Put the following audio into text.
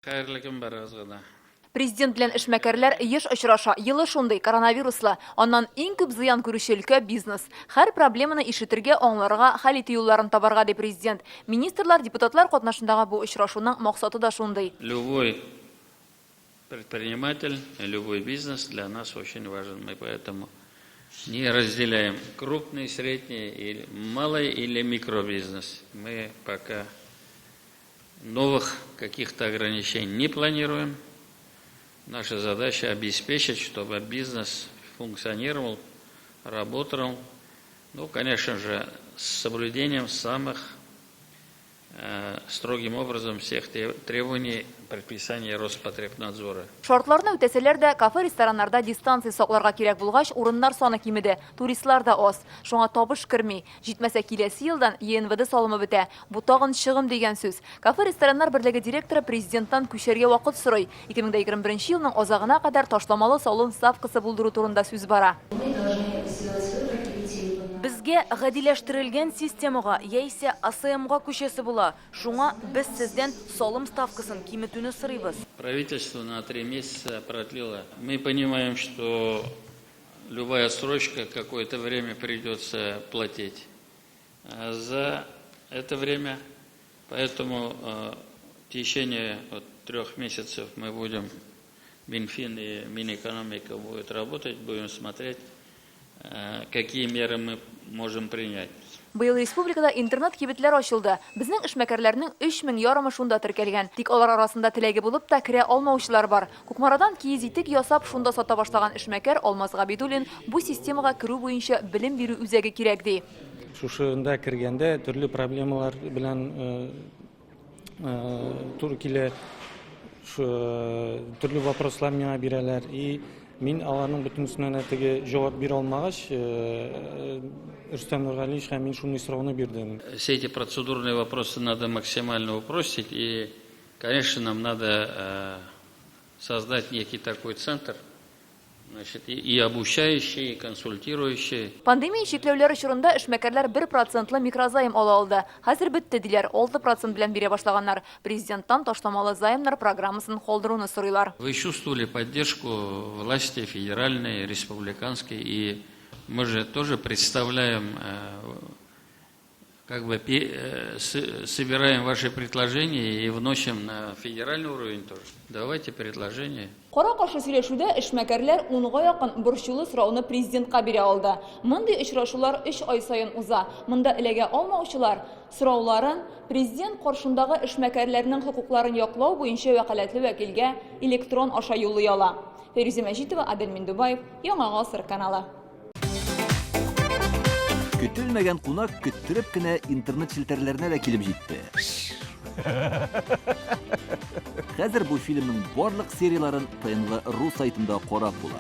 Хәерле көн барыгызга да. Президент белән эшмәкәрләр еш очраша. Елы шундый, коронавируслы. Аннан иң күп зыян күрүче өлкә, бизнес. Һәр проблеманы ишетергә, аңларга, хәл итү юлларын табарга, ди Президент. Министрлар, депутатлар катнашындагы бу очрашуның максаты да шундый. Любой предприниматель, любой бизнес для нас очень важен. Мы поэтому не разделяем крупный, средний, или малый или микробизнес. Мы пока новых каких-то ограничений не планируем. Наша задача обеспечить, чтобы бизнес функционировал, работал. Ну, конечно же, с соблюдением самых строгим образом всех требований предписаний Роспотребнадзора. Шартларны үтәсәләр дә, кафе-рестораннарда дистанция сакларга кирәк булгач, урыннар саны кимеде, туристлар да аз. Шуңа табыш керми. Җитмәсә, киләсе елдан ЕНВД салымы бетә. Бу тагын чыгым дигән сүз. Кафе-рестораннар берлеге директоры президенттан күчәргә вакыт сорый. 2021 елның азагына кадәр ташламалы салым ставкасы булдыру турында сүз бара. Безгә гадиләштерелгән системага яисә АСМга күчәсе була, шуңа без сездән салым ставкасын киметүне сорыйбыз. Правительство на три месяца продлило. Мы понимаем, что любая отсрочка какое-то время придется платить за это время, поэтому в течение 3 месяцев мы будем, Минфин и Минэкономика будут работать, будем смотреть, какие меры мы можем принять. Быел республикада интернет-кибетләр ачылды. Безнең эшмәкәрләрнең өч мең ярымы шунда теркәлгән. Тик алар арасында теләге булып та керә алмаучылар бар. Кукмарадан киез итек ясап, шунда сата башлаган эшмәкәр Алмаз Габидуллин бу системага керү буенча белем бирү үзәге кирәк, ди. Шушында кергәндә төрле проблемалар белән туры килә, төрле вопрослар миңа бирәләр. И мин аларның бөтенесенә дә теге җавап бирә алмагач, Рөстәм Нургалиевичка мин шундый сорауны бирдем. Все эти процедурные вопросы надо максимально упростить, и, конечно, нам надо создать некий такой центр, значит, и обучающий, и консультирующий. Пандемия чикләүләре чорында эшмәкәрләр бер процентлы микрозайм ала алды. Хәзер бетте, диләр, 6% белән бирә башлаганнар. Президенттан ташламалы займнар программасын калдыруны сорыйлар. Вы чувствовали поддержку власти федеральной, республиканской, и мы же тоже представляем, как бы собираем ваши предложения и вносим на федеральный уровень тоже. Давайте предложения. Кара-каршы сөйләшүдә эшмәкәрләр унга якын борчулы сорауны президентка бирә алды. Мондый очрашулар өч ай саен уза. Монда эләгә алмаучылар сорауларын президент каршындагы эшмәкәрләрнең хокукларын яклау буенча вәкаләтле вәкилгә электрон аша юллый ала. Фәйрүзә Мәҗитова, Адель Миндубаев, Яңа гасыр каналы. Көтелмәгән кунак көттереп кенә интернет челтәрләренә дә килеп җитте. Хәзер бу фильмның барлык серияләрен ТНВ.ру сайтында карап була.